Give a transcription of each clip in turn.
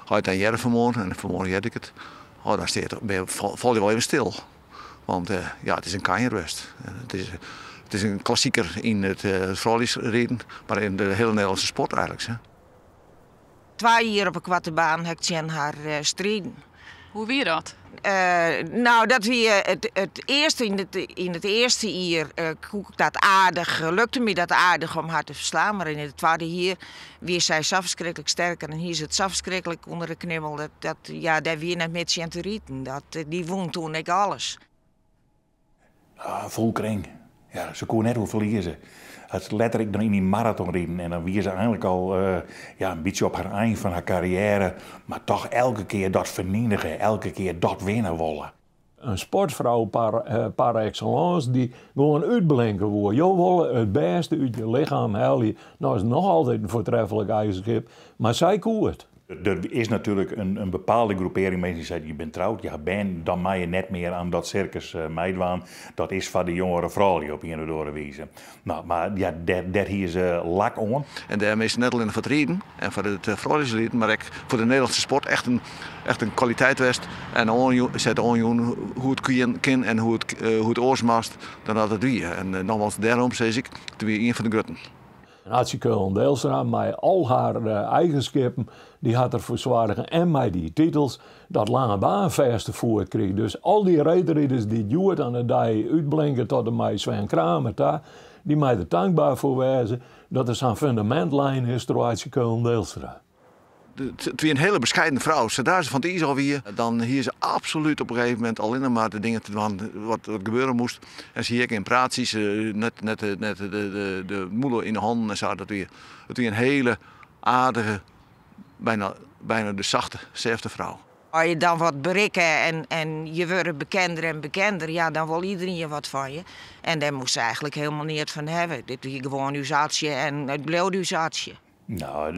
As je it dan hearre fan 'e moarn, en fan 'e moarn hearde ik it, oh, dan steat, fal je wol even stil. Want ja, it is in kanjer west. It is in klassiker yn it frouljusriden, mar yn de hiele Nederlânske sport eigenlik. Hè. 2 jier op 'e koarte baan ha ik tsjin har striden. Hoe wie dat? Nou, dat wie it earste yn it earste jier koe ik dat aardich, lukte my dat aardich om har te ferslaan. Mar yn it twadde jier wie sy sa ferskriklik sterker en hie se it sa ferskriklik ûnder de knibbel dat, ja, dêr wie net mear tsjin te riden. Dy wûn toen ek alles. Ah, Volkering. Ja, se koe net oer ferlieze. Hat letterlik dan yn dy maraton riden en dan wie se eigenlik al ja, in bytsje op har ein fan har karriêre, mar dochs elke kear dat fernitige, elke kear dat winne wolle. In sportfrou par excellence dy't gewoan útblinke woe. Jo wolle it bêste út je lichem helje. No is noch altyd in foartreflik eigenskip, mar sy koe it. Der is natuerlik in bepaalde groepearring minsken dy't sizze: je binne troud, je ha bern, dan meie je net mear oan dat sirkus meidwaan. Dat is foar de jongere froulju op ien of oare wize. No, mar ja, dêr hie se lak oan. En dêrmei is it net allinnich foar it riden en foar it frouljusriden, mar ek foar de Nederlânske sport echt in kwaliteit west. En set oanjûn hoe't it kin en hoe't it oars moast dan dat it wie. En nogmaals, dêrom sis ik, it wie ien fan de grutten. Atsje Keulen-Deelstra, mei al har eigenskippen, dy hat derfoar soarge en mei dy titels dat lange baan fêste foet krige. Dus al dy reedriders dy't hjoed oan de dei útblinke tot en mei Sven Kramer ta, dy meie der tankber foar wêze dat der sa'n fundamint lein is troch Atsje Keulen-Deelstra. It wie in hiele beskeiden frou. Sadree't se fan it iis ôf wie, dan hie se absolút op in gegeven momint allinnich mar de dingen te dwaan wat gebeure moast. En se hie ek in praatsjes, net de mûle yn de hannen en sa. It wie in hiele aardige, bijna de sachte, sêfte frou. As je dan wat berikke en je wurde bekender en bekender, ja, dan wol iderien wat fan je. En dêr moast se eigenlik hielendal neat fan hawwe. Dit wie gewoan ús Atsje en it bliuwt ús Atsje. No,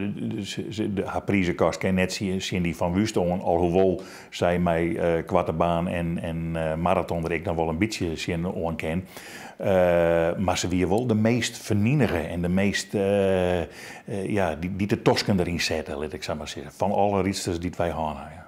har prizekast kin net tsjin dy fan Wüst oan, alhoewol sy mei koarte baan en maraton der ek noch wol in bytsje tsjin oan kin. Mar se wie wol de meast fernitige en de meast, ja, dy't de tosken deryn sette, lit ik sa mar sizze. Fan alle rydsters dy't wy hân ha. Ja.